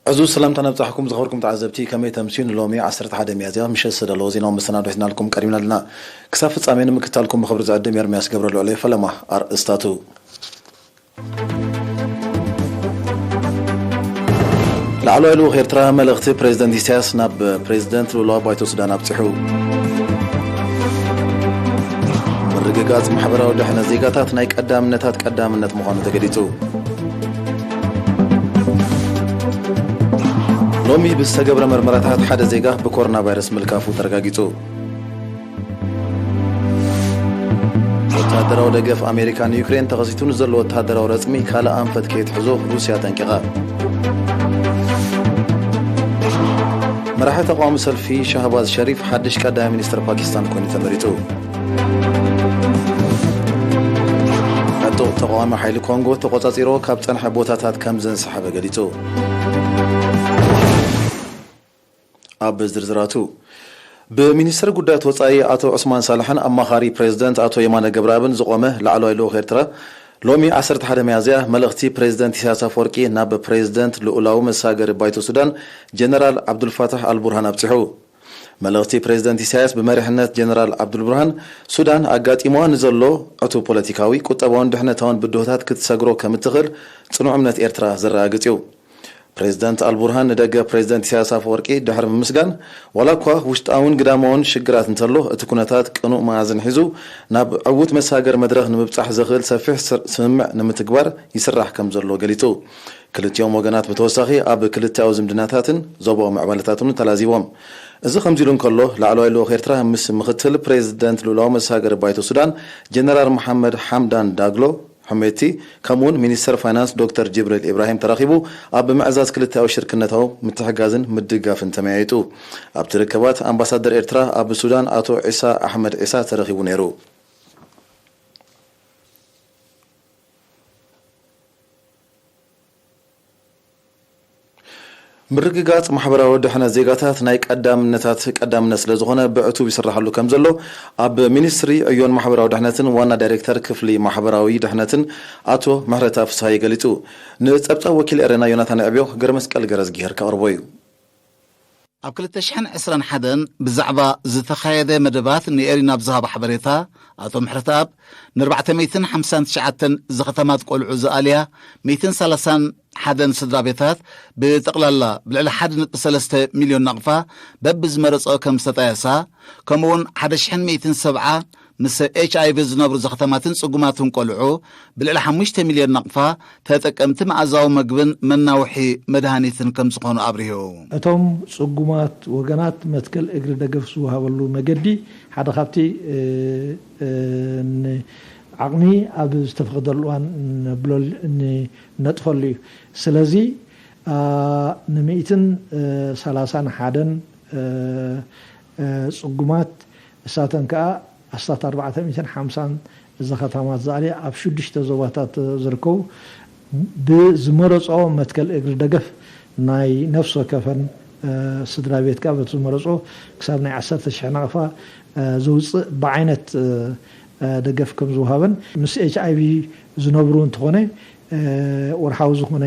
ዕዙዝ ሰላምታ ነብጻሕኩም ዝኸበርኩም ተዓዘብቲ፣ ከመይ ተምስዩ? ንሎሚ ዓሰርተ ሓደ ሚያዝያ ምሸት ዝተዳለወ ዜናዊ መሰናዶ ሒዝናልኩም ቀሪብና ኣለና። ክሳብ ፍጻሜ ንምክታልኩም ብኽብሪ ዝዕድም ኤርምያስ ገብረልዑል እየ። ፈለማ ኣርእስታቱ። ላዕለዋይ ልኡኽ ኤርትራ መልእኽቲ ፕሬዝደንት ኢሳያስ ናብ ፕሬዝደንት ልኡላዊ ባይቶ ሱዳን ኣብጺሑ። ምርግጋጽ ማሕበራዊ ድሕነት ዜጋታት ናይ ቀዳምነታት ቀዳምነት ምዃኑ ተገሊጹ። ሎሚ ብዝተገብረ መርመራታት ሓደ ዜጋ ብኮሮና ቫይረስ ምልካፉ ተረጋጊጹ። ወተሃደራዊ ደገፍ ኣሜሪካ ንዩክሬን ተኸሲቱ ንዘሎ ወተሃደራዊ ረጽሚ ካልእ ኣንፈት ከየትሕዞ ሩስያ ኣጠንቂቓ። መራሒ ተቓዋሚ ሰልፊ ሻህባዝ ሸሪፍ ሓድሽ ቀዳማይ ሚኒስትር ፓኪስታን ኮይኑ ተመሪጹ። ዕጡቕ ተቓዋሚ ሓይሊ ኮንጎ ተቖጻጺሮ ካብ ጸንሐ ቦታታት ከም ዘንሰሓበ ገሊጹ። ኣብ ዝርዝራቱ፣ ብሚኒስትር ጉዳያት ወጻኢ ኣቶ ዑስማን ሳልሕን ኣማኻሪ ፕሬዝደንት ኣቶ የማነ ገብረኣብን ዝቖመ ላዕለዋይ ልኡኽ ኤርትራ ሎሚ ዓሰርተ ሓደ ሚያዝያ መልእኽቲ ፕሬዝደንት ኢሳያስ ኣፈወርቂ ናብ ፕሬዝደንት ልኡላዊ መሳገሪ ባይቶ ሱዳን ጀነራል ዓብዱልፋታሕ ኣልቡርሃን ኣብጺሑ። መልእኽቲ ፕሬዝደንት ኢሳያስ ብመሪሕነት ጀነራል ዓብዱልቡርሃን ሱዳን ኣጋጢምዋ ንዘሎ ዕቱብ ፖለቲካዊ፣ ቁጠባውን ድሕነታውን ብድሆታት ክትሰግሮ ከም እትኽእል ጽኑዕ እምነት ኤርትራ ዘረጋግጽ እዩ። ፕሬዝደንት ኣልቡርሃን ንደገ ፕሬዝደንት ኢሳያስ ኣፈወርቂ ድሕሪ ምምስጋን፣ ዋላ እኳ ውሽጣውን ግዳማውን ሽግራት እንተሎ፣ እቲ ኩነታት ቅኑእ መኣዝን ሒዙ ናብ ዕዉት መሳገር መድረኽ ንምብጻሕ ዘኽእል ሰፊሕ ስር-፣ ስምምዕ ንምትግባር ይስራሕ ከም ዘሎ ገሊጹ። ክልቲኦም ወገናት ብተወሳኺ ኣብ ክልቲኣዊ ዝምድናታትን ዞባዊ ምዕባለታትን ተላዚቦም። እዚ ከምዚ ኢሉ እንከሎ፣ ላዕለዋይ ልኡኽ ኤርትራ ምስ ምኽትል ፕሬዝደንት ልኡላዊ መሳገሪ ባይቶ ሱዳን ጀነራል መሓመድ ሓምዳን ዳግሎ ሕሜቲ፣ ከምኡውን ሚኒስተር ፋይናንስ ዶክተር ጅብሪል ኢብራሂም ተራኺቡ ኣብ ምዕዛዝ ክልቲኣዊ ሽርክነታዊ ምትሕጋዝን ምድጋፍን ተመያይጡ። ኣብቲ ርክባት ኣምባሳደር ኤርትራ ኣብ ሱዳን ኣቶ ዒሳ ኣሕመድ ዒሳ ተረኺቡ ነይሩ። ምርግጋጽ ማሕበራዊ ድሕነት ዜጋታት ናይ ቀዳምነታት ቀዳምነት ስለ ዝኾነ ብዕቱብ ይስራሓሉ ከም ዘሎ ኣብ ሚኒስትሪ ዕዮን ማሕበራዊ ድሕነትን ዋና ዳይሬክተር ክፍሊ ማሕበራዊ ድሕነትን ኣቶ ምሕረተኣብ ፍስሃየ ገሊጹ። ንጸብጻብ ወኪል ኤረና ዮናታን ኣዕብዮ ገረመስቀል ገረዝጊሄር ከቕርቦ እዩ። ኣብ ክልተ ሽሕን ዕስራን ሓደን ብዛዕባ ዝተኻየደ መደባት ንኤሪና ኣብ ዝሃቦ ሓበሬታ፣ ኣቶ ምሕረተኣብ ንኣርባዕተ ሚእትን ሓምሳን ትሽዓተን ዘኸተማት ቆልዑ ዝኣልያ ሚእትን ሰላሳን ሓደን ስድራ ቤታት ብጠቕላላ ብልዕሊ ሓደ ነጥቢ ሰለስተ ሚልዮን ናቕፋ በብዝመረጾ ከም ዝተጣየሳ፣ ከምኡውን ሓደ ሽሕን ሚእትን ሰብዓ ምስ ኤች ኣይ ቪ ዝነብሩ ዘኸተማትን ጽጉማትን ቆልዑ ብልዕሊ ሓሙሽተ ሚልዮን ናቕፋ ተጠቀምቲ መኣዛዊ መግብን መናውሒ መድሃኒትን ከም ዝኾኑ ኣብሪሁ። እቶም ጽጉማት ወገናት መትከል እግሪ ደገፍ ዝወሃበሉ መገዲ ሓደ ካብቲ፣ እ፣ እ፣ ን-፣ ዓቕሚ ኣብ ዝተፈቕደሉ እዋን ነብሎ-፣ ን-፣ ነጥፈሉ እዩ። ስለዚ፣ ኣ፣ ን ሚእትን ሰላሳን ሓደን፣ እ፣ እ፣ ጽጉማት፣ እሳተን ከኣ ኣስታት ኣርባዕተ ሚእትን ሓምሳን ዘኸተማት ዝኣልያ ኣብ ሽዱሽተ ዞባታት ዝርከቡ ብዝመረጾ መትከል እግሪ ደገፍ ናይ ነፍሲ ወከፈን፣ እ፣ ስድራ ቤት ከኣ በቲ ዝመረጾ ክሳብ ናይ ዓሰርተ ሽሕ ናቕፋ፣ እ፣ ዘውጽእ ብዓይነት፣ እ፣ እ፣ ደገፍ ከም ዝወሃበን ምስ ኤች ኣይ ቪ ዝነብሩ እንተኾነ፣ እ፣ ወርሓዊ ዝኾነ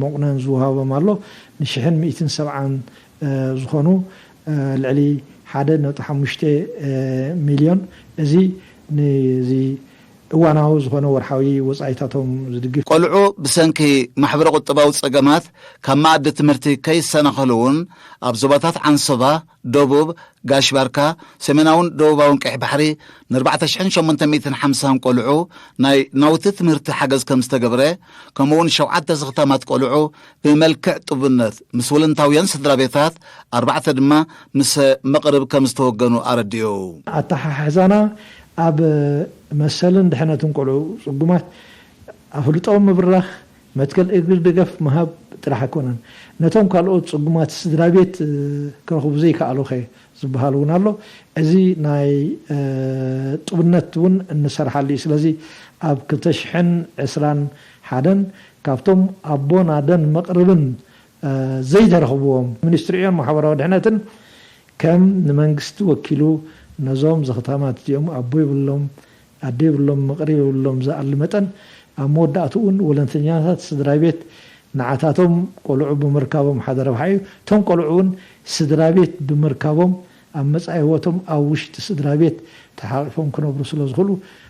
መቑነን ዝወሃቦም ኣሎ። ንሽሕን ሚእትን ሰብዓን እ፣ ዝኾኑ፣ እ፣ ልዕሊ ሓደ ነጥቢ ሓሙሽተ፣ እ፣ ሚልዮን፣ እዚ ንዚ እዋናዊ ዝኾነ ወርሓዊ ወጻኢታቶም ዝድግፍ። ቆልዑ ብሰንኪ ማሕበረ ቁጠባዊ ጸገማት ካብ መኣዲ ትምህርቲ ከይሰናኸሉ እውን ኣብ ዞባታት ዓንሰባ፣ ደቡብ፣ ጋሽ ባርካ፣ ሰሜናውን ደቡባውን ቀይሕ ባሕሪ ንኣርባዕተ ሽሕን ሸሞንተ ሚእትን ሓምሳን ቆልዑ ናይ ናውቲ ትምህርቲ ሓገዝ ከም ዝተገብረ፣ ከምኡውን ሸውዓተ ዝኽታማት ቆልዑ ብመልክዕ ጥቡነት ምስ ወለንታውያን ስድራ ቤታት፣ ኣርባዕተ ድማ ምስ መቕርብ ከም ዝተወገኑ ኣረዲኡ። ኣተሓሕዛና ኣብ መሰልን ድሕነትን ቆልዑ ጽጉማት ኣፍልጦ ምብራኽ፣ መትከል እግሪ ደገፍ ምሃብ ጥራሕ ኣይኮነን። ነቶም ካልኦት ጽጉማት ስድራ ቤት፣ እ፣ ክረኽቡ ዘይከኣሉኸ ዝበሃል እውን ኣሎ። እዚ ናይ፣ እ፣ ጥቡነት እውን እንሰርሓሉ እዩ። ስለዚ ኣብ ክልተ ሽሕን ዕስራን ሓደን ካብቶም ኣቦን ኣደን መቕርብን፣ እ፣ ዘይተረኽብዎም ሚኒስትሪ ዕዮን ማሕበራዊ ድሕነትን ከም ንመንግስቲ ወኪሉ ነዞም ዘኽታማት እዚኦም ኣቦ ይብሎም፣ ኣደ ይብሎም፣ መቕርብ የብሎም ዝኣሊ መጠን፣ ኣብ መወዳእትኡ እውን ወለንተኛታት ስድራ ቤት ንዓታቶም ቆልዑ ብምርካቦም ሓደ ረብሓ እዩ። እቶም ቆልዑ እውን ስድራ ቤት ብምርካቦም ኣብ መጻኢ ህይወቶም ኣብ ውሽጢ ስድራ ቤት ተሓቂፎም ክነብሩ ስለ ዝኽእሉ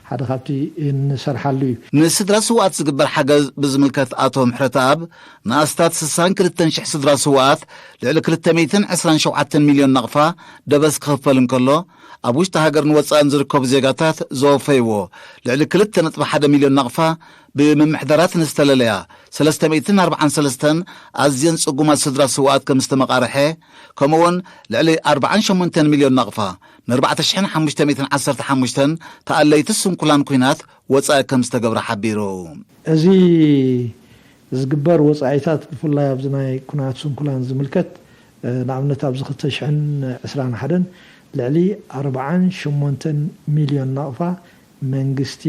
ሓደ ካብቲ እንሰርሓሉ እዩ። ንስድራ ስውኣት ዝግበር ሓገዝ ብዝምልከት ኣቶ ምሕረተኣብ ንኣስታት ስሳን ክልተን ሽሕ ስድራ ስውኣት ልዕሊ ክልተ ሚእትን ዕስራን ሸውዓተን ሚልዮን ናቕፋ ደበስ ክኽፈል እንከሎ፣ ኣብ ውሽጢ ሃገርን ወጻእን ዝርከቡ ዜጋታት ዘወፈይዎ ልዕሊ ክልተ ነጥቢ ሓደ ሚልዮን ናቕፋ ብምምሕዳራት ንዝተለለያ ሰለስተ ሚእትን ኣርባዓን ሰለስተን ኣዝየን ጽጉማት ስድራ ስውኣት ከም ዝተመቓርሐ፣ ከምኡውን ልዕሊ ኣርባዓን ሸሞንተን ሚልዮን ናቕፋ ንኣርባዕተ ሽሕን ሓሙሽተ ሚእትን ዓሰርተ ሓሙሽተን ተኣለይቲ ስንኩላን ኲናት ወጻኢ ከም ዝተገብረ ሓቢሩ። እዚ ዝግበር ወጻኢታት ብፍላይ ኣብዚ ናይ ኩናት ስንኩላን ዝምልከት፣ እ፣ ንኣብነት ኣብዚ ክልተ ሽሕን ዕስራን ሓደን ልዕሊ ኣርባዓን ሸሞንተን ሚልዮን ናቕፋ መንግስቲ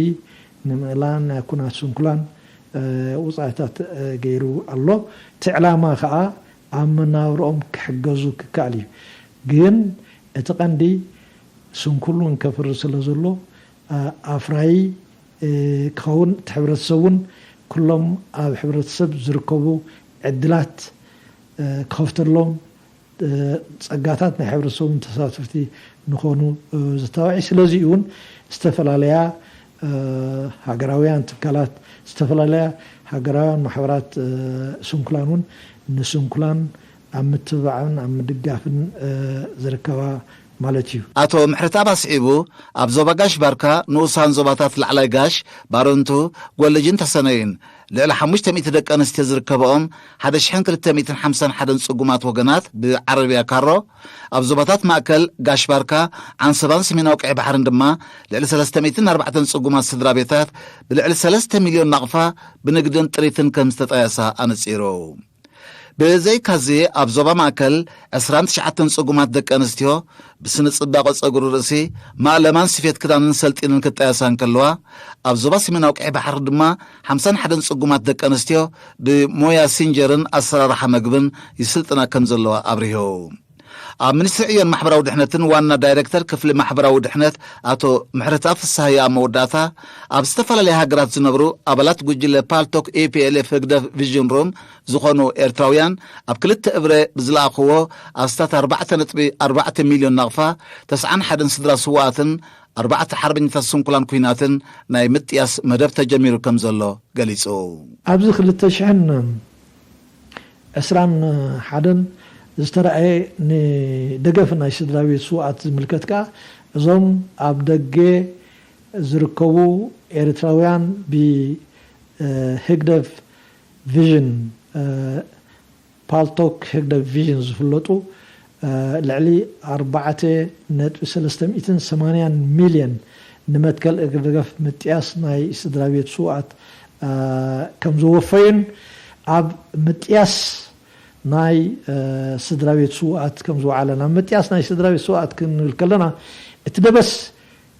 ንምእላን ናይ ኩናት ስንኩላን፣ እ፣ ውጻኢታት፣ እ፣ ገይሩ ኣሎ። እቲ ዕላማ ከኣ ኣብ መናብርኦም ክሕገዙ ክከኣል እዩ። ግን እቲ ቀንዲ ስንኩል እውን ከፍሪ ስለ ዘሎ፣ እ፣ ኣፍራዪ፣ እ፣ ክኸውን፣ እቲ ሕብረተሰብ እውን ኩሎም ኣብ ሕብረተሰብ ዝርከቡ ዕድላት፣ እ፣ ክኸፍተሎም፣ እ፣ ጸጋታት ናይ ሕብረተሰብ እውን ተሳተፍቲ ንኾኑ፣ እ፣ ዘተባብዕ። ስለዚ እውን ዝተፈላለያ፣ እ፣ ሃገራውያን ትካላት፣ ዝተፈላለያ ሃገራውያን ማሕበራት፣ እ፣ ስንኩላን እውን ንስንኩላን ኣብ ምትብባዕን ኣብ ምድጋፍን፣ እ፣ ዝርከባ ማለት እዩ። ኣቶ ምሕረተኣብ ኣስዒቡ፣ ኣብ ዞባ ጋሽ ባርካ ንኡሳን ዞባታት ላዕላይ ጋሽ፣ ባረንቱ፣ ጎለጅን ተሰነይን ልዕሊ ሓሙሽተ ሚእቲ ደቂ ኣንስትዮ ዝርከበኦም ሓደ ሽሕን ክልተ ሚእትን ሓምሳን ሓደን ጽጉማት ወገናት ብዓረብያ ካሮ፣ ኣብ ዞባታት ማእከል ጋሽ ባርካ፣ ዓንሰባን ሰሜናዊ ቀይሕ ባሕርን ድማ ልዕሊ ሰለስተ ሚእትን ኣርባዕተን ጽጉማት ስድራ ቤታት ብልዕሊ ሰለስተ ሚልዮን ናቕፋ ብንግድን ጥሪትን ከም ዝተጣየሳ ኣነጺሩ። ብዘይካዚ ኣብ ዞባ ማእከል ዕስራን ትሽዓተን ጽጉማት ደቂ ኣንስትዮ ብስነ ጽባቐ ጸጉሪ ርእሲ፣ ማእለማን ስፌት ክዳንን ሰልጢነን ክጣየሳ እንከለዋ፣ ኣብ ዞባ ሰሜናዊ ቀይሕ ባሕሪ ድማ ሓምሳን ሓደን ጽጉማት ደቂ ኣንስትዮ ብሞያ ሲንጀርን ኣሰራርሓ መግብን ይስልጥና ከም ዘለዋ ኣብሪሁ። ኣብ ሚኒስትሪ ዕዮን ማሕበራዊ ድሕነትን ዋና ዳይሬክተር ክፍሊ ማሕበራዊ ድሕነት ኣቶ ምሕረተኣብ ፍስሃየ ኣብ መወዳእታ፣ ኣብ ዝተፈላለያ ሃገራት ዝነብሩ ኣባላት ጉጅለ ፓልቶክ ኢፒኤልኤፍ ህግደፍ ቪዥን ሩም ዝኾኑ ኤርትራውያን ኣብ ክልተ እብረ ብዝለኣኽዎ ኣስታት ኣርባዕተ ነጥቢ ኣርባዕተ ሚልዮን ናቕፋ፣ ተስዓን ሓደን ስድራ ስውኣትን ኣርባዕተ ሓርበኛታት ስንኩላን ኲናትን ናይ ምጥያስ መደብ ተጀሚሩ ከም ዘሎ ገሊጹ። ኣብዚ ክልተ ሽሕን ዕስራን ሓደን ዝተራእየ ንደገፍ ናይ ስድራ ቤት ስውኣት ዝምልከት ከኣ፣ እዞም ኣብ ደገ ዝርከቡ ኤርትራውያን ብ፣ እ፣ ህግደፍ ቪዥን፣ እ፣ ፓልቶክ ህግደፍ ቪዥን ዝፍለጡ፣ እ፣ ልዕሊ ኣርባዕተ ነጥቢ ሰለስተ ሚእትን ሰማንያን ሚልዮን ንመትከል እግሪ ደገፍ ምጥያስ ናይ ስድራ ቤት ስውኣት፣ እ፣ ከም ዘወፈዩን ኣብ ምጥያስ ናይ፣ እ፣ ስድራ ቤት ስውኣት ከም ዝወዓለን፣ ኣብ ምጥያስ ናይ ስድራ ቤት ስውኣት ክንብል ከለና፣ እቲ ደበስ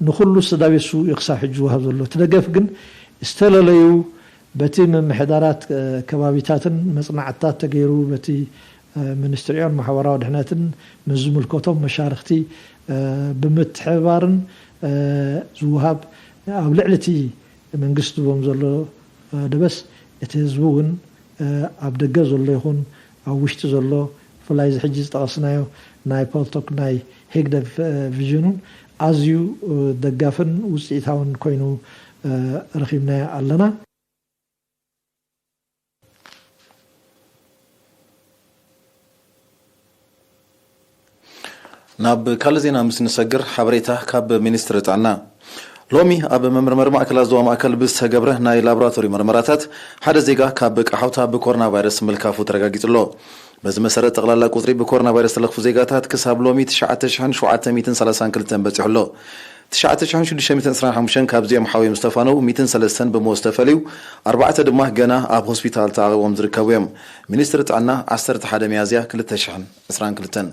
ንኹሉ ስድራ ቤት ስዉእ እዩ ክሳብ ሕጂ ዝወሃብ ዘሎ። እቲ ደገፍ ግን ዝተለለዩ በቲ ምምሕዳራት፣ እ፣ ከባቢታትን መጽናዕትታት ተገይሩ በቲ፣ እ፣ ሚኒስትሪ ዕዮን ማሕበራዊ ድሕነትን ምስ ዝምልከቶም መሻርኽቲ፣ እ፣ ብምትሕብባርን፣ እ፣ ዝወሃብ ኣብ ልዕሊ እቲ መንግስቲ ዝቦም ዘሎ፣ እ፣ ደበስ እቲ ህዝቢ እውን፣ እ፣ ኣብ ደገ ዘሎ ይኹን ኣብ ውሽጢ ዘሎ ብፍላይ እዚ ሕጂ ዝጠቐስናዮ ናይ ፓልቶክ ናይ ህግደፍ፣ እ፣ ቪዥኑን ኣዝዩ፣ እ፣ ደጋፍን ውፅኢታውን ኮይኑ፣ እ፣ ረኺብናዮ ኣለና። ናብ ካልእ ዜና ምስ ንሰግር፣ ሓበሬታ ካብ ሚኒስትሪ ጥዕና። ሎሚ ኣብ መመርመሪ ማእከላት ዞባ ማእከል ብዝተገብረ ናይ ላቦራቶሪ መርመራታት፣ ሓደ ዜጋ ካብ ቃሓውታ ብኮሮና ቫይረስ ምልካፉ ተረጋጊጹ ኣሎ። በዚ መሰረት፣ ጠቕላላ ቁጽሪ ብኮሮና ቫይረስ ዝተለኽፉ ዜጋታት ክሳብ ሎሚ ትሽዓተ ሽሕን ሸውዓተ ሚእትን ሰላሳን ክልተን በጺሑ ኣሎ። ትሽዓተ ሽሕን ሽዱሽተ ሚእትን ዕስራን ሓሙሽተን ካብዚኦም ሓውዮም ዝተፋነው ሚእትን ሰለስተን ብሞት ዝተፈልዩ፣ ኣርባዕተ ድማ ገና ኣብ ሆስፒታል ተዓቒቦም ዝርከቡ እዮም። ሚኒስትሪ ጥዕና፣ ዓሰርተ ሓደ ሚያዝያ ክልተ ሽሕን ዕስራን ክልተን።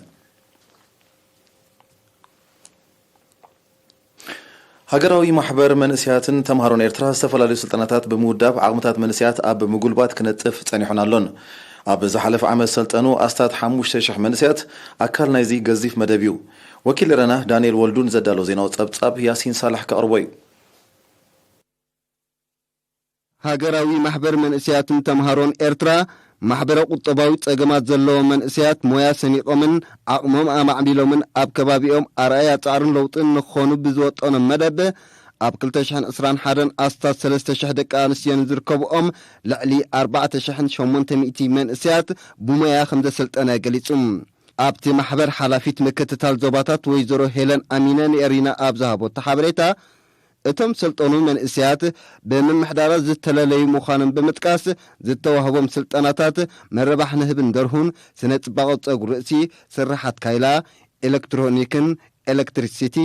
ሃገራዊ ማሕበር መንእሰያትን ተምሃሮን ኤርትራ ዝተፈላለዩ ስልጠናታት ብምውዳብ ዓቕምታት መንእሰያት ኣብ ምጉልባት ክነጥፍ ጸኒሑን ኣሎን። ኣብ ዝሓለፈ ዓመት ዝሰልጠኑ ኣስታት ሓሙሽተ ሽሕ መንእሰያት ኣካል ናይዚ ገዚፍ መደብ እዩ። ወኪል ኤረና ዳንኤል ወልዱ ንዘዳሎ ዜናዊ ጸብጻብ ያሲን ሳላሕ ከቕርቦ እዩ። ሃገራዊ ማሕበር መንእሰያትን ተምሃሮን ኤርትራ ማሕበረ ቁጠባዊ ጸገማት ዘለዎም መንእሰያት ሞያ ሰኒቖምን ዓቕሞም ኣማዕቢሎምን ኣብ ከባቢኦም ኣርኣያ ጻዕርን ለውጥን ንክኾኑ ብዝወጠኖም መደብ፣ ኣብ ክልተ ሽሕን ዕስራን ሓደን ኣስታት ሰለስተ ሽሕ ደቂ ኣንስትዮ ንዝርከብኦም ልዕሊ ኣርባዕተ ሽሕን ሸሞንተ ሚእቲ መንእሰያት ብሞያ ከም ዘሰልጠነ ገሊጹ። ኣብቲ ማሕበር ሓላፊት ምክትታል ዞባታት ወይዘሮ ሄለን ኣሚነ ንኤሪና ኣብ ዝሃቦቶ ሓበሬታ፣ እቶም ሰልጠኑ መንእሰያት ብምምሕዳራት ዝተለለዩ ምዃኖም ብምጥቃስ፣ ዝተዋህቦም ስልጠናታት መረባሕ ንህብን ደርሁን፣ ስነ ጽባቐ ጸጉሪ ርእሲ፣ ስርሓት ካይላ፣ ኤሌክትሮኒክን ኤሌክትሪሲቲ፣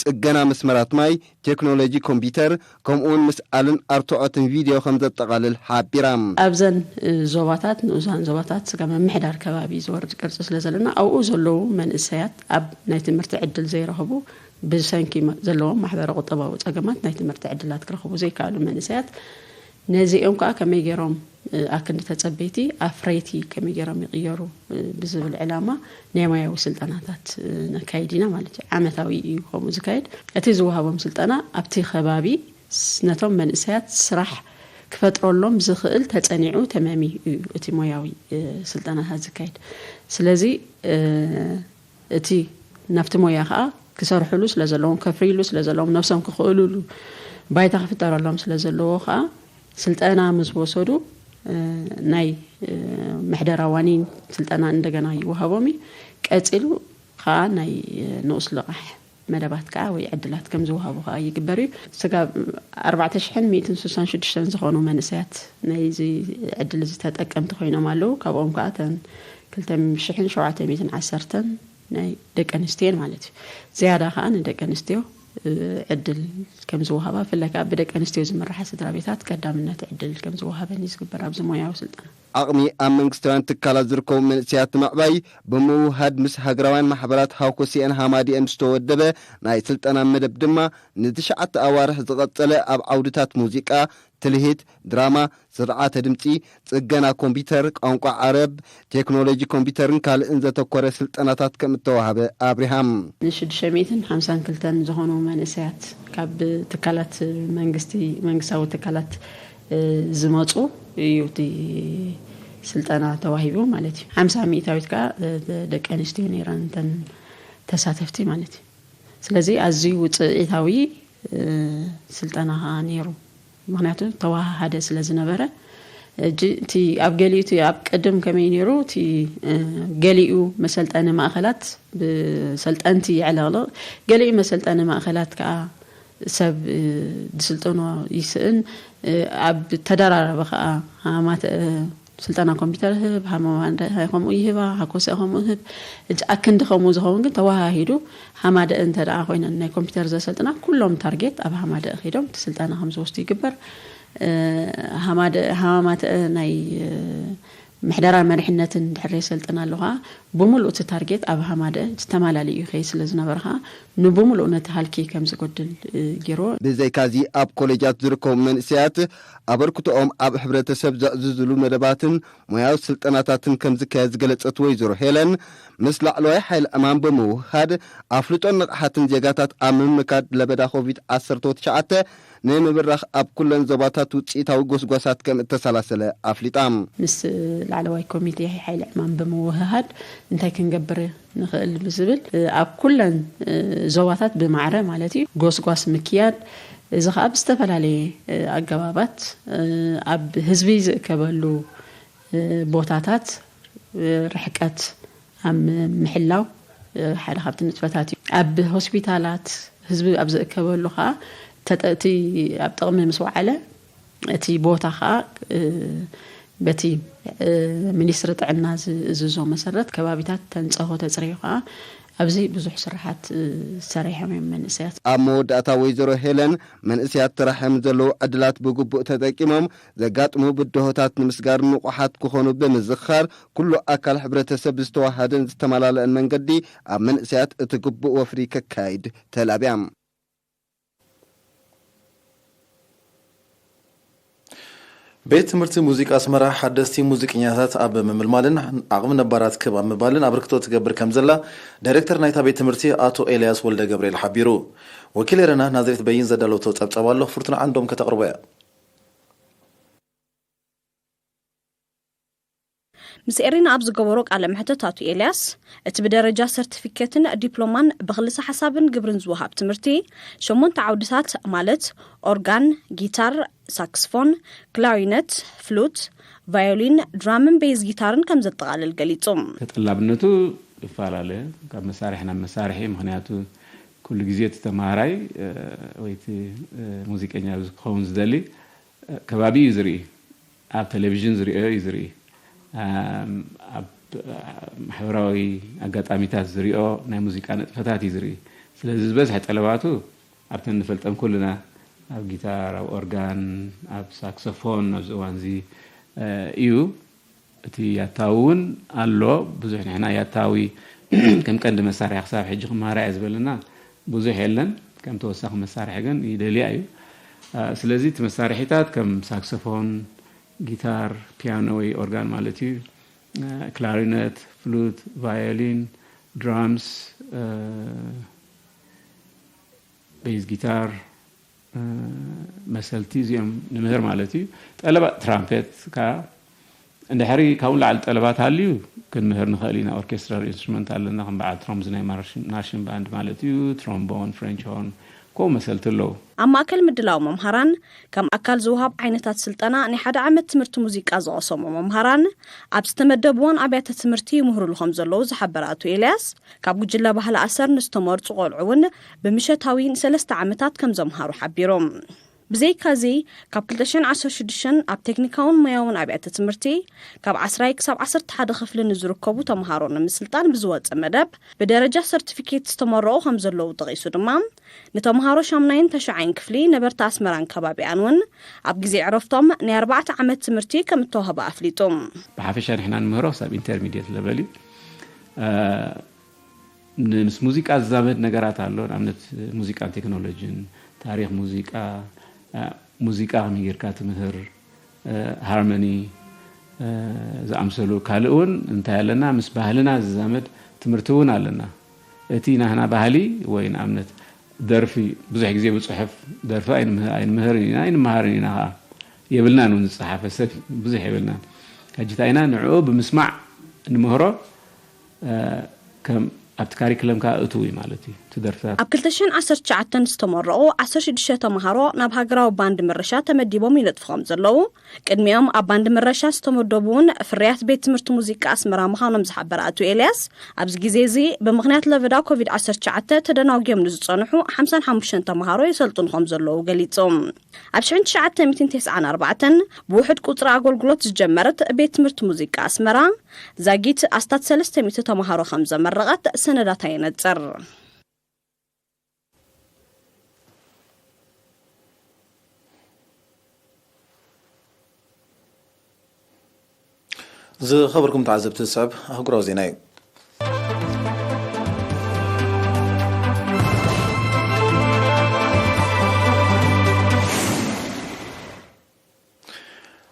ጽገና መስመራት ማይ፣ ቴክኖሎጂ ኮምፒተር፣ ከምኡውን ምስኣልን ኣርትዖትን ቪድዮ ከም ዘጠቓልል ሓቢራ። ኣብዘን እ፣ ዞባታት፣ ንኡሳን ዞባታት ስጋ ምምሕዳር ከባቢ ዝወርድ ቅርጺ ስለ ዘለና፣ ኣብኡ ዘለዉ መንእሰያት ኣብ ናይ ትምህርቲ ዕድል ዘይረኽቡ፣ ብሰንኪ መ-፣ ዘለዎም ማሕበረ ቁጠባዊ ጸገማት ናይ ትምህርቲ ዕድላት ክረኽቡ ዘይከኣሉ መንእሰያት፣ ነዚኦም ከኣ ከመይ ገይሮም፣ እ፣ ኣክንዲ ተጸበይቲ ኣፍረይቲ ከመይ ገይሮም ይቕየሩ፣ እ፣ ብዝብል ዕላማ ናይ ሞያዊ ስልጠናታት፣ እ፣ ነካይድ ኢና ማለት እዩ። ዓመታዊ እዩ ከምኡ ዝካየድ። እቲ ዝወሃቦም ስልጠና ኣብቲ ከባቢ ስ-፣ ነቶም መንእሰያት ስራሕ ክፈጥረሎም ዝኽእል ተጸኒዑ ተመሚ እዩ እቲ ሞያዊ፣ እ፣ ስልጠናታት ዝካየድ። ስለዚ፣ እ፣ እቲ ናብቲ ሞያ ከኣ ክሰርሕሉ ስለ ዘለዎም፣ ከፍርይሉ ስለ ዘለዎም፣ ነብሶም ክኽእሉሉ ባይታ ክፍጠረሎም ስለ ዘለዎ ከኣ ስልጠና ምስ ወሰዱ፣ እ፣ ናይ፣ እ፣ ምሕደራ ዋኒን ስልጠና እንደገና ይወሃቦም እዩ። ቀጺሉ ከኣ ናይ፣ እ፣ ንኡስ ልቓሕ መደባት ከኣ ወይ ዕድላት ከም ዝወሃቡ ከኣ ይግበር እዩ። ስጋብ ኣርባዕተ ሽሕን ሚእትን ስሳን ሽዱሽተን ዝኾኑ መንእሰያት ናይዚ ዕድል እዚ ተጠቀምቲ ኮይኖም ኣለዉ። ካብኦም ከኣ እተን ክልተ ሽሕን ሸውዓተ ሚእትን ዓሰርተን ናይ ደቂ ኣንስትዮ እየን ማለት እዩ። ዝያዳ ከኣ ንደቂ ኣንስትዮ፣ እ፣ ዕድል ከም ዝወሃባ፣ ብፍላይ ከኣ ብደቂ ኣንስትዮ ዝምርሓ ስድራ ቤታት ቀዳምነት ዕድል ከም ዝወሃበን እዩ ዝግበር ኣብዚ ሞያዊ ስልጠና። ዓቕሚ ኣብ መንግስታውያን ትካላት ዝርከቡ መንእሰያት ንምዕባይ ብምውህሃድ ምስ ሃገራውያን ማሕበራት ሃኮሲኤን ሃማዲኤን ዝተወደበ ናይ ስልጠና መደብ ድማ ንትሽዓተ ኣዋርሕ ዝቐጸለ ኣብ ዓውድታት ሙዚቃ፣ ትልሂት፣ ድራማ፣ ስርዓተ ድምጺ፣ ጽገና ኮምፒተር፣ ቋንቋ ዓረብ፣ ቴክኖሎጂ ኮምፒተርን ካልእን ዘተኮረ ስልጠናታት ከም እተዋህበ ኣብሪሃም። ንሽዱሽተ ሚእትን ሓምሳን ክልተን ዝኾኑ መንእሰያት ካብ ትካላት መንግስቲ፣ መንግስታዊ ትካላት፣ እ፣ ዝመጹ እዩ እቲ ስልጠና ተዋሂቡ ማለት እዩ። ሓምሳ ሚእታዊት ከኣ፣ እ፣ ደቂ ኣንስትዮ ነይረን እተን ተሳተፍቲ ማለት እዩ። ስለዚ ኣዝዩ ውጽኢታዊ፣ እ፣ ስልጠና ከኣ ነይሩ። ምኽንያቱ ተወሃሃደ ስለ ዝነበረ፣ እጂ እቲ ኣብ ገሊኡ እቲ ኣብ ቅድም ከመይ ነይሩ፣ እቲ፣ እ፣ ገሊኡ መሰልጠኒ ማእከላት ብሰልጠንቲ የዕለቕልቕ፣ ገሊኡ መሰልጠኒ ማእከላት ከኣ ሰብ፣ እ፣ ዝስልጥኖ ይስእን፣ እ፣ ኣብ ተደራረበ ከኣ ሃማተ-፣ እ፣ ስልጠና ኮምፒተር ህብ፣ ሃመዋንዳ ከምኡ ይህባ፣ ሃኮሰ ከምኡ ህብ። እጅ ኣክንዲ ከምኡ ዝኸውን ግን ተወሃሂዱ ሃማደእ እንተ ደኣ ኮይነን ናይ ኮምፒተር ዘሰልጥና ኩሎም ታርጌት ኣብ ሃማደእ ከይዶም እቲ ስልጠና ከም ዝወስዱ ይግበር። እ፣ ሃማደ-፣ ሃማማተአ ናይ፣ እ፣ ምሕደራን መሪሕነትን ድሕር የሰልጥና ኣለኹ ከኣ ብምሉእ እቲ ታርጌት ኣብ ሃማደእ ዝተማላለዩ ይኸይድ ስለ ዝነበረ ከኣ ንብምሉእ ነቲ ሃልኪ ከም ዝጎድል፣ እ፣ ገይርዎ። ብዘይካዚ ኣብ ኮሌጃት ዝርከቡ መንእሰያት ኣበርክቶኦም ኣብ ሕብረተሰብ ዘዕዝዝሉ መደባትን ሞያዊ ስልጠናታትን ከም ዝካየድ ዝገለጸት ወይዘሮ ሄለን፣ ምስ ላዕለዋይ ሓይሊ ዕማም ብምውህሃድ ኣፍልጦን ንቕሓትን ዜጋታት ኣብ ምምካድ ለበዳ ኮቪድ ዓሰርተ ትሽዓተ ንምብራኽ ኣብ ኩለን ዞባታት ውጽኢታዊ ጎስጓሳት ከም እተሰላሰለ ኣፍሊጣ። ምስ ላዕለዋይ ኮሚቴ ሓይሊ ዕማም ብምውህሃድ እንታይ ክንገብር ንኽእል ብዝብል፣ ኣብ ኩለን ዞባታት ብማዕረ ማለት እዩ ጎስጓስ ምክያድ፣ እዚ ኸኣ ብዝተፈላለየ ኣገባባት ኣብ ህዝቢ ዝእከበሉ ቦታታት ርሕቀት ኣብ ምሕላው ሓደ ካብቲ ንጥፈታት እዩ። ኣብ ሆስፒታላት ህዝቢ ኣብ ዝእከበሉ ኸኣ ተጠ-፣ እቲ ኣብ ጥቕሚ ምስ ወዓለ እቲ ቦታ ኸኣ፣ እ፣ በቲ፣ እ፣ ሚኒስትሪ ጥዕና ዝእዝዞ መሰረት ከባቢታት ተንጸሆ ተጽርዩ ኸኣ ኣብዚ ብዙሕ ስራሓት፣ እ፣ ሰሪሖም እዮም መንእሰያት። ኣብ መወዳእታ ወይዘሮ ሄለን መንእሰያት ተራሕዮም ዘለዉ ዕድላት ብግቡእ ተጠቂሞም ዘጋጥሙ ብድሆታት ንምስጋር ንቑሓት ክኾኑ ብምዝኻር ኩሉ ኣካል ሕብረተሰብ ብዝተዋሃደን ዝተመላለአን መንገዲ ኣብ መንእሰያት እቲ ግቡእ ወፍሪ ከካይድ ተላብያ። ቤት ትምህርቲ ሙዚቃ ኣስመራ ሓደስቲ ሙዚቀኛታት ኣብ ምምልማልን ዓቕሚ ነባራት ክብ ኣብ ምባልን ኣበርክቶ ትገብር ከም ዘላ ዳይሬክተር ናይታ ቤት ትምህርቲ ኣቶ ኤልያስ ወልደ ገብርኤል ሓቢሩ። ወኪል ኤረና ናዝሬት በይን ዘዳለወቶ ጸብጻብ ኣሎ፣ ፍርቱና ዓንዶም ከተቕርቦ እያ። ምስ ኤሪና ኣብ ዝገበሮ ቃለ መሕተት ኣቶ ኤልያስ፣ እቲ ብደረጃ ሰርቲፊኬትን ዲፕሎማን ብክልሰ ሓሳብን ግብርን ዝወሃብ ትምህርቲ ሸሞንተ ዓውድታት ማለት ኦርጋን፣ ጊታር፣ ሳክስፎን፣ ክላሪነት፣ ፍሉት፣ ቫዮሊን፣ ድራምን ቤዝ ጊታርን ከም ዘጠቓልል ገሊጹ። ተጠላብነቱ ይፈላለ ካብ መሳርሒ ናብ መሳርሒ። ምኽንያቱ ኩሉ ግዜ እቲ ተማሃራይ ወይ እቲ ሙዚቀኛ ክኸውን ዝደሊ ከባቢ እዩ ዝርኢ፣ ኣብ ቴሌቪዥን ዝሪኦ እዩ ዝርኢ፣ ኣብ ማሕበራዊ ኣጋጣሚታት ዝሪኦ ናይ ሙዚቃ ንጥፈታት እዩ ዝርኢ። ስለዚ ዝበዝሐ ጠለባቱ ኣብተን ንፈልጠን ኩልና ኣብ ጊታር፣ ኣብ ኦርጋን፣ ኣብ ሳክሶፎን ኣብዚ እዋን እዚ እዩ። እቲ ያታዊ እውን ኣሎ። ብዙሕ ንሕና ያታዊ ከም ቀንዲ መሳርሒ ክሳብ ሕጂ ክመሃራ እየ ዝበለና ብዙሕ የለን። ከም ተወሳኺ መሳርሒ ግን ይደልያ እዩ። ስለዚ እቲ መሳርሒታት ከም ሳክሶፎን፣ ጊታር፣ ፒያኖ ወይ ኦርጋን ማለት እዩ፣ ክላሪነት፣ ፍሉት፣ ቫዮሊን፣ ድራምስ፣ ቤዝ ጊታር፣ መሰልቲ እዚኦም ንምህር ማለት እዩ። ጠለባት ትራምፔት ከዓ እንድሕሪ ካብኡ ላዕሊ ጠለባት ሃልዩ ክንምህር ንኽእል ኢና። ኦርኬስትራል ኢንስትሩመንት ኣለና፣ ከም በዓል ትሮምዝ ናይ ማርሽን ባንድ ማለት እዩ፣ ትሮምቦን፣ ፍሬንች ሆርን፣ ከምኡ መሰልቲ ኣለዉ። ኣብ ማእከል ምድላው መምሃራን ከም ኣካል ዝወሃብ ዓይነታት ስልጠና ናይ ሓደ ዓመት ትምህርቲ ሙዚቃ ዝቐሰሙ መምሃራን ኣብ ዝተመደብዎን ኣብያተ ትምህርቲ ይምህሩሉ ከም ዘለዉ ዝሓበረ ኣቶ ኤልያስ፣ ካብ ጉጅለ ባህሊ ኣሰር ንዝተመርጹ ቆልዑ እውን ብምሸታዊ ንሰለስተ ዓመታት ከም ዘምሃሩ ሓቢሩ። ብዘይካዚ ካብ ክልተ ሽሕን ዓሰርተ ሽዱሽተን ኣብ ቴክኒካውን ሞያውን ኣብያተ ትምህርቲ ካብ ዓስራይ ክሳብ ዓሰርተ ሓደ ክፍሊ ንዝርከቡ ተምሃሮ ንምስልጣን ብዝወፀ መደብ ብደረጃ ሰርቲፊኬት ዝተመረቑ ከም ዘለዉ ጠቒሱ ድማ፣ ንተምሃሮ ሻምናይን ተሽዓይን ክፍሊ ነበርቲ ኣስመራን ከባቢኣን እውን ኣብ ግዜ ዕረፍቶም ናይ ኣርባዕተ ዓመት ትምህርቲ ከም እተዋህበ ኣፍሊጡ። ብሓፈሻ ንሕና ንምህሮ ክሳብ ኢንተርሚድየት ለቨል እዩ። ምስ ሙዚቃ ዝዛመድ ነገራት ኣሎ። ንኣብነት ሙዚቃን ቴክኖሎጂን፣ ታሪኽ ሙዚቃ፣ ሙዚቃ ከመይ ጌርካ ትምህር፣ ሃርመኒ ዝኣምሰሉ። ካልእ እውን እንታይ ኣለና፣ ምስ ባህልና ዝዛመድ ትምህርቲ እውን ኣለና። እቲ ናህና ባህሊ ወይ ንኣብነት ደርፊ ብዙሕ ግዜ ብፅሑፍ ደርፊ ኣይንምህርን ኢና ኣይንመሃርን ኢና ከዓ የብልናን እውን ዝፀሓፈ ሰብ ብዙሕ የብልናን። ሕጂ እንታይ ኢና ንዕኡ ብምስማዕ ንምህሮ፣ ከም ኣብቲ ካሪክለም ከዓ እትው እዩ ማለት እዩ እቲ ደርፍታት። ኣብ ክልተ ሽሕን ዓሰርተ ትሽዓተን ዝተመረቑ ዓሰርተ ሽዱሽተ ተምሃሮ ናብ ሃገራዊ ባንድ ምረሻ ተመዲቦም ይነጥፉ ከም ዘለዉ፣ ቅድሚኦም ኣብ ባንድ ምረሻ ዝተመደቡ እውን ፍርያት ቤት ትምህርቲ ሙዚቃ ኣስመራ ምዃኖም ዝሓበረ ኣቶ ኤልያስ፣ ኣብዚ ግዜ እዚ ብምኽንያት ለበዳ ኮቪድ ዓሰርተ ትሽዓተ ተደናጒዮም ንዝጸንሑ ሓምሳን ሓሙሽተን ተምሃሮ የሰልጥኑ ከም ዘለዉ ገሊጹ። ኣብ ሽሕን ትሽዓተ ሚእትን ተስዓን ኣርባዕተን ብውሑድ ቁጽሪ ኣገልግሎት ዝጀመረት ቤት ትምህርቲ ሙዚቃ ኣስመራ፣ ዛጊት ኣስታት ሰለስተ ሚእቲ ተምሃሮ ከም ዘመረቐት ሰነዳታ የነጽር። ዝኸበርኩም ተዓዘብቲ፣ ዝስዕብ ኣህጉራዊ ዜና እዩ።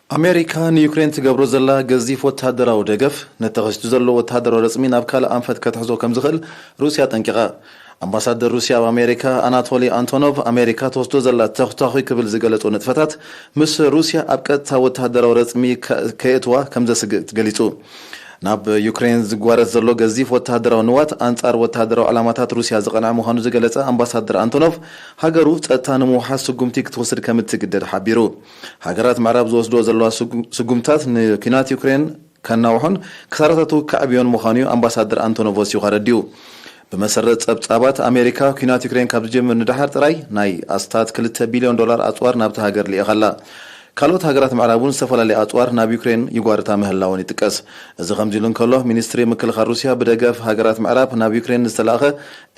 ኣሜሪካ ንዩክሬን ትገብሮ ዘላ ገዚፍ ወተሃደራዊ ደገፍ፣ ነቲ ተኸሲቱ ዘሎ ወተሃደራዊ ረጽሚ ናብ ካልእ ኣንፈት ከትሕዞ ከም ዝኽእል ሩስያ ኣጠንቂቓ። ኣምባሳደር ሩስያ ኣብ ኣሜሪካ ኣናቶሊ ኣንቶኖቭ፣ ኣሜሪካ ትወስዶ ዘላ ተኹታኹይ ክብል ዝገለጾ ንጥፈታት፣ ምስ ሩስያ ኣብ ቀጥታ ወተሃደራዊ ረጽሚ ከ-፣ ከየእትዋ ከም ዘስግእ ገሊጹ። ናብ ዩክሬን ዝጓረስ ዘሎ ገዚፍ ወተሃደራዊ ንዋት፣ ኣንጻር ወተሃደራዊ ዕላማታት ሩስያ ዝቐንዐ ምዃኑ ዝገለጸ ኣምባሳደር ኣንቶኖቭ፣ ሃገሩ ጸጥታ ንምውሓስ ስጉምቲ ክትወስድ ከም እትግደድ ሓቢሩ። ሃገራት ምዕራብ ዝወስድኦ ዘለዋ ስጉ-፣ ስጉምታት ንኲናት ዩክሬን ከናውሖን ክሳራታቱ ከዕብዮን ምዃኑ እዩ ኣምባሳደር ኣንቶኖቭ ወሲኹ ኣረዲኡ። ብመሰረት ጸብጻባት ኣሜሪካ፣ ኲናት ዩክሬን ካብ ዝጀምር ንደሓር ጥራይ ናይ ኣስታት ክልተ ቢልዮን ዶላር ኣጽዋር ናብታ ሃገር ልኢኻ ኣላ። ካልኦት ሃገራት ምዕራብ እውን ዝተፈላለየ ኣጽዋር ናብ ዩክሬን ይጓርታ ምህላወን ይጥቀስ። እዚ ከምዚ ኢሉ እንከሎ፣ ሚኒስትሪ ምክልኻል ሩስያ ብደገፍ ሃገራት ምዕራብ ናብ ዩክሬን ዝተላእኸ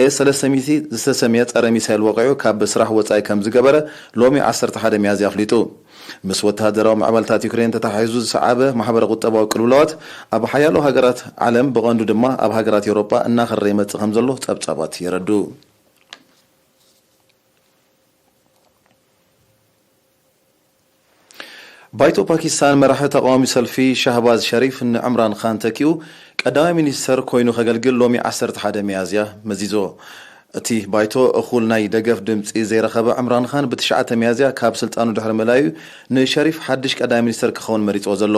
ኤስ ሰለስተ ሚእቲ ዝተሰምየ ጸረ ሚሳይል ወቒዑ ካብ ስራሕ ወጻኢ ከም ዝገበረ ሎሚ ዓሰርተ ሓደ ሚያዝያ ኣፍሊጡ። ምስ ወተሃደራዊ ምዕባለታት ዩክሬን ተተሓሒዙ ዝሰዓበ ማሕበረ ቁጠባዊ ቅልውላዋት ኣብ ሓያሎ ሃገራት ዓለም፣ ብቐንዱ ድማ ኣብ ሃገራት ኤውሮጳ እናኸረረ ይመጽእ ከም ዘሎ ጸብጻባት የረድኡ። ባይቶ ፓኪስታን መራሒ ተቃዋሚ ሰልፊ ሻህባዝ ሸሪፍ ንዕምራን ኻን ተኪኡ ቀዳማይ ሚኒስተር ኮይኑ ከገልግል ሎሚ ዓሰርተ ሓደ ሚያዝያ መዚዝዎ። እቲ ባይቶ እኹል ናይ ደገፍ ድምጺ ዘይረኸበ ዕምራን ኻን ብትሽዓተ ሚያዝያ ካብ ስልጣኑ ድሕሪ ምእላዩ ንሸሪፍ ሓድሽ ቀዳማይ ሚኒስተር ክኸውን መሪጽዎ ዘሎ።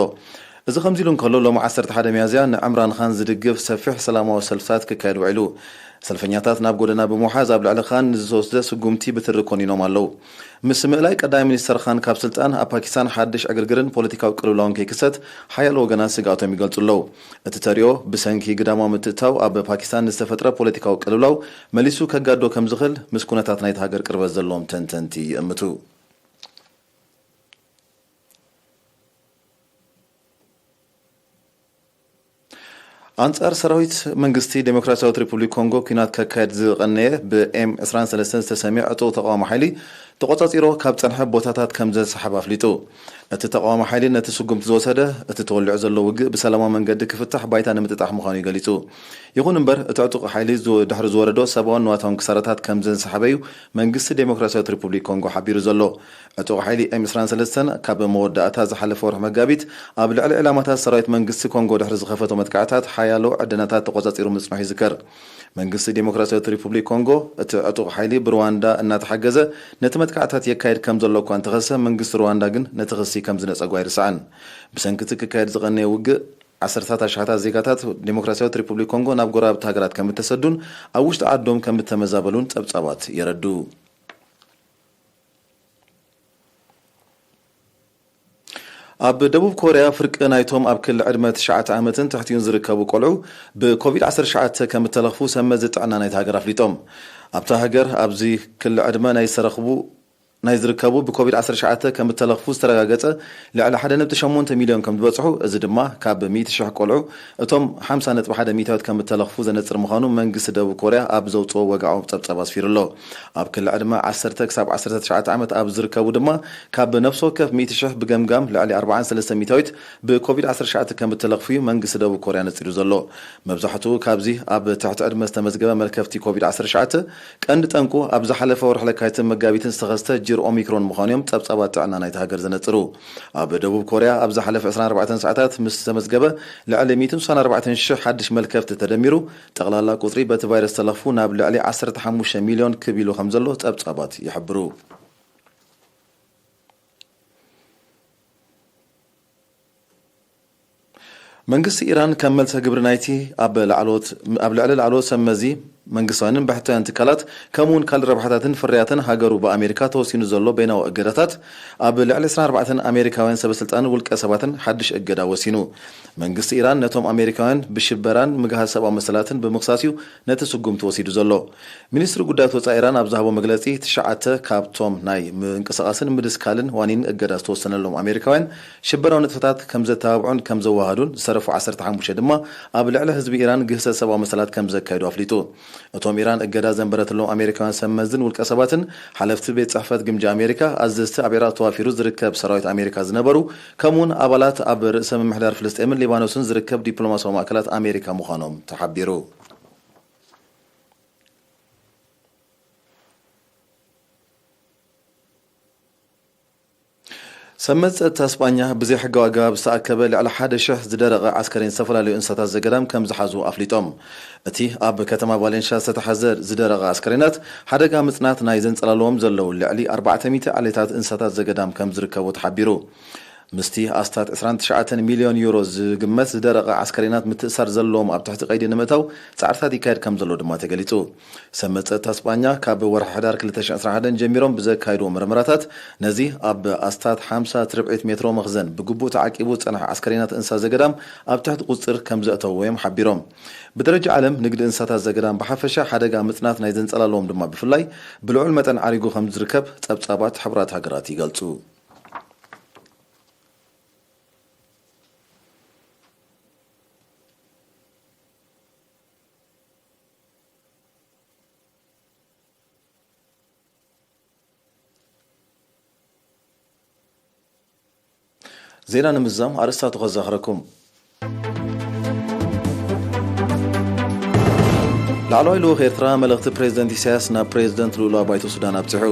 እዚ ከምዚ ኢሉ እንከሎ፣ ሎሚ ዓሰርተ ሓደ ሚያዝያ ንዕምራን ኻን ዝድግፍ ሰፊሕ ሰላማዊ ሰልፍታት ክካየድ ውዒሉ። ሰልፈኛታት ናብ ጎደና ብምውሓዝ ኣብ ልዕሊ ኻን ንዝተወስደ ስጉምቲ ብትሪ ኮኒኖም ኣለዉ። ምስ ምእላይ ቀዳማይ ሚኒስተር ኻን ካብ ስልጣን፣ ኣብ ፓኪስታን ሓድሽ ዕግርግርን ፖለቲካዊ ቅልውላውን ከይክሰት ሓያሎ ወገናት ስግኣቶም ይገልጹ ኣለዉ። እቲ ተሪኦ ብሰንኪ ግዳማዊ ምትእትታው ኣብ ፓኪስታን ንዝተፈጥረ ፖለቲካዊ ቅልውላው መሊሱ ከጋዶ ከም ዝኽእል ምስ ኩነታት ናይቲ ሃገር ቅርበት ዘለዎም ተንተንቲ ይእምቱ። ኣንጻር ሰራዊት መንግስቲ ዴሞክራሲያዊት ሪፑብሊክ ኮንጎ ኲናት ከካየድ ዝቐነየ ብኤም ዕስራን ሰለስተን ዝተሰምየ ዕጡቕ ተቓዋሚ ሓይሊ ተቖጻጺሮ ካብ ጸንሐ ቦታታት ከም ዘንሰሓብ ኣፍሊጡ። እቲ ተቓዋሚ ሓይሊ ነቲ ስጉምቲ ዝወሰደ፣ እቲ ተወሊዑ ዘሎ ውግእ ብሰላማዊ መንገዲ ክፍታሕ ባይታ ንምጥጣሕ ምዃኑ እዩ ገሊጹ። ይኹን እምበር፣ እቲ ዕጡቕ ሓይሊ ዝ-፣ ድሕሪ ዝወረዶ ሰብኣውን ንዋታውን ክሳራታት ከም ዘንሰሓበ እዩ መንግስቲ ዴሞክራሲያዊት ሪፑብሊክ ኮንጎ ሓቢሩ ዘሎ። ዕጡቕ ሓይሊ ኤም ዕስራን ሰለስተን ካብ መወዳእታ ዝሓለፈ ወርሒ መጋቢት ኣብ ልዕሊ ዕላማታት ሰራዊት መንግስቲ ኮንጎ ድሕሪ ዝኸፈቶ መጥቃዕታት ሓያሎ ዕደናታት ተቖጻጺሩ ምጽንሑ ይዝከር። መንግስቲ ዴሞክራሲያዊት ሪፑብሊክ ኮንጎ፣ እቲ ዕጡቕ ሓይሊ ብሩዋንዳ እናተሓገዘ ነቲ መጥቃዕታት የካይድ ከም ዘሎ እኳ እንተኸሰ፣ መንግስቲ ሩዋንዳ ግን ነቲ ክሲ ከም ዝነጸጎ ኣይርስዓን። ብሰንኪ እቲ ክካየድ ዝቐነየ ውግእ፣ ዓሰርታት ኣሽሓታት ዜጋታት ዴሞክራሲያዊት ሪፑብሊክ ኮንጎ ናብ ጎረባብቲ ሃገራት ከም እተሰዱን ኣብ ውሽጢ ዓዶም ከም እተመዛበሉን ጸብጻባት የረድኡ። ኣብ ደቡብ ኮርያ ፍርቂ ናይቶም ኣብ ክሊ ዕድመ ትሽዓተ ዓመትን ትሕቲኡን ዝርከቡ ቆልዑ ብኮቪድ ዓሰርተ ትሽዓተ ከም እተለኽፉ ሰብ መዚ ጥዕና ናይቲ ሃገር ኣፍሊጦም። ኣብታ ሃገር ኣብዚ ክሊ ዕድመ ናይ ዝተረኽቡ ናይ ዝርከቡ ብኮቪድ ዓሰርተ ትሽዓተ ከም እተለኽፉ ዝተረጋገጸ ልዕሊ ሓደ ነጥቢ ሸሞንተ ሚልዮን ከም ዝበጽሑ፣ እዚ ድማ ካብ ሚእቲ ሽሕ ቆልዑ እቶም ሓምሳ ነጥቢ ሓደ ሚእታዊት ከም እተለኽፉ ዘነጽር ምዃኑ መንግስቲ ደቡብ ኮርያ ኣብ ዘውጽኦ ወግዓዊ ጸብጻብ ኣስፊሩ ኣሎ። ኣብ ክሊ ዕድመ ዓሰርተ ክሳብ ዓሰርተ ትሽዓተ ዓመት ኣብ ዝርከቡ ድማ ካብ ነፍሲ ወከፍ ሚእቲ ሽሕ ብገምጋም ልዕሊ ኣርባዓን ሰለስተን ሚእታዊት ብኮቪድ ዓሰርተ ትሽዓተ ከም እተለኽፉ እዩ መንግስቲ ደቡብ ኮርያ ነጺሩ ዘሎ። መብዛሕትኡ ካብዚ ኣብ ትሕቲ ዕድመ ዝተመዝገበ መልከፍቲ ኮቪድ ዓሰርተ ትሽዓተ ቀንዲ ጠንቁ ኣብ ዝሓለፈ ወርሒ ለካቲትን መጋቢትን ዝተኸስተ ጅር ኦሚክሮን ምዃኑ እዮም ጸብጻባት ጥዕና ናይቲ ሃገር ዘነጽሩ። ኣብ ደቡብ ኮርያ ኣብ ዝሓለፈ ዕስራን ኣርባዕተን ሰዓታት ምስ ዝተመዝገበ ልዕሊ ሚእትን ስሳን ኣርባዕተን ሽሕ ሓድሽ መልከፍቲ ተደሚሩ፣ ጠቕላላ ቁጽሪ በቲ ቫይረስ ተለኽፉ ናብ ልዕሊ ዓሰርተ ሓሙሽተ ሚልዮን ክብ ኢሉ ከም ዘሎ ጸብጻባት ይሕብሩ። መንግስቲ ኢራን ከም መልሰ ግብሪ ናይቲ ኣብ ላዕለዎት-፣ ኣብ ልዕሊ ላዕለዎት ሰብ መዚ መንግስታውያንን ብሕታውያን ትካላት፣ ከምኡ እውን ካልእ ረብሓታትን ፍርያትን ሃገሩ ብኣሜሪካ ተወሲኑ ዘሎ በይናዊ እገዳታት፣ ኣብ ልዕሊ ዕስራን ኣርባዕተን ኣሜሪካውያን ሰበ ስልጣንን ውልቀ ሰባትን ሓድሽ እገዳ ወሲኑ። መንግስቲ ኢራን ነቶም ኣሜሪካውያን ብሽበራን ምግሃስ ሰብኣዊ መሰላትን ብምኽሳስ እዩ ነቲ ስጉምቲ ወሲዱ ዘሎ። ሚኒስትሪ ጉዳያት ወጻኢ ኢራን ኣብ ዝሃቦ መግለጺ፣ ትሽዓተ ካብቶም ናይ ምንቅስቓስን ምድስካልን ዋኒን እገዳ ዝተወሰነሎም ኣሜሪካውያን ሽበራዊ ንጥፈታት ከም ዘተባብዑን ከም ዘወሃዱን፣ ዝተረፉ ዓሰርተ ሓሙሽተ ድማ ኣብ ልዕሊ ህዝቢ ኢራን ግህሰት ሰብኣዊ መሰላት ከም ዘካየዱ ኣፍሊጡ። እቶም ኢራን እገዳ ዘንበረትሎም ኣሜሪካውያን ሰብ መዝን ውልቀ ሰባትን፣ ሓለፍቲ ቤት ጽሕፈት ግምጃ ኣሜሪካ፣ ኣዘዝቲ ኣብ ኢራቅ ተዋፊሩ ዝርከብ ሰራዊት ኣሜሪካ ዝነበሩ፣ ከምኡውን ኣባላት ኣብ ርእሰ ምምሕዳር ፍልስጤምን ሊባኖስን ዝርከብ ዲፕሎማሲያዊ ማእከላት ኣሜሪካ ምዃኖም ተሓቢሩ። ሰብ መዚ ጸጥታ ስጳኛ ብዘይሕጋዊ ኣገባብ ዝተኣከበ ልዕሊ ሓደ ሽሕ ዝደረቐ ዓስከሬን ዝተፈላለዩ እንስሳታት ዘገዳም ከም ዝሓዙ ኣፍሊጦም። እቲ ኣብ ከተማ ቫሌንሻ ዝተታሕዘ ዝደረቐ ኣስከሬናት ሓደጋ ምጽናት ናይ ዘንጸላለዎም ዘለዉ ልዕሊ ኣርባዕተ ሚእቲ ዓሌታት እንስሳታት ዘገዳም ከም ዝርከቡ ተሓቢሩ። ምስቲ ኣስታት ዕስራን ትሽዓተን ሚልዮን ዩሮ ዝግመት ዝደረቐ ዓስከሬናት ምትእሳር ዘለዎም ኣብ ትሕቲ ቀይዲ ንምእታው ጻዕርታት ይካየድ ከም ዘሎ ድማ ተገሊጹ። ሰብ መዚ ጸጥታ ስጳኛ ካብ ወርሒ ሕዳር ክልተ ሽሕን ዕስራን ሓደን ጀሚሮም ብዘካየድዎ መርመራታት፣ ነዚ ኣብ ኣስታት ሓምሳ ትርብዒት ሜትሮ መኽዘን ብግቡእ ተዓቂቡ ዝጸንሐ ዓስከሬናት እንስሳ ዘገዳም ኣብ ትሕቲ ቁጽጥር ከም ዘእተውዎ እዮም ሓቢሮም። ብደረጃ ዓለም፣ ንግዲ እንስሳታት ዘገዳም ብሓፈሻ፣ ሓደጋ ምጽናት ናይ ዘንጸላለዎም ድማ ብፍላይ፣ ብልዑል መጠን ዓሪጉ ከም ዝርከብ ጸብጻባት ሕቡራት ሃገራት ይገልጹ። ዜና ንምዝዛም ኣርእስታቱ ከዘኽረኩም። ላዕለዋይ ልኡኽ ኤርትራ መልእኽቲ ፕሬዝደንት ኢሳያስ ናብ ፕሬዝደንት ልኡላዊ ባይቶ ሱዳን ኣብጺሑ።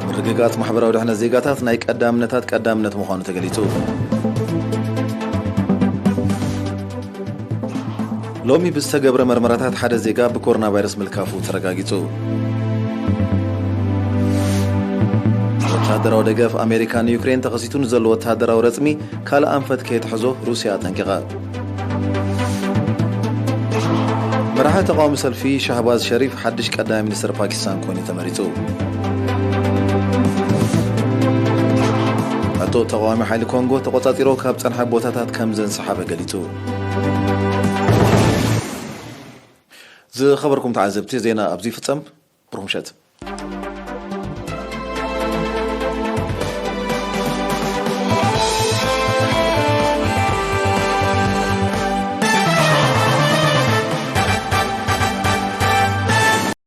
ምርግጋጽ ማሕበራዊ ድሕነት ዜጋታት ናይ ቀዳምነታት ቀዳምነት ምዃኑ ተገሊጹ። ሎሚ ብዝተገብረ መርመራታት ሓደ ዜጋ ብኮሮና ቫይረስ ምልካፉ ተረጋጊጹ። ወታደራዊ ደገፍ ኣሜሪካ ንዩክሬን ተኸሲቱ ንዘሎ ወታደራዊ ረጽሚ ካልእ ኣንፈት ከየትሕዞ ሩስያ ኣጠንቂቓ። መራሒ ተቓዋሚ ሰልፊ ሻህባዝ ሸሪፍ ሓድሽ ቀዳማይ ሚኒስትር ፓኪስታን ኮይኑ ተመሪጹ። ሕቶ ተቓዋሚ ሓይሊ ኮንጎ ተቖጻጺሮ ካብ ጸንሐ ቦታታት ከም ዘንሰሓበ ገሊጹ። ዝኸበርኩም ተዓዘብቲ፣ ዜና ኣብዚ ይፍጸም። ብሩኽ ምሸት።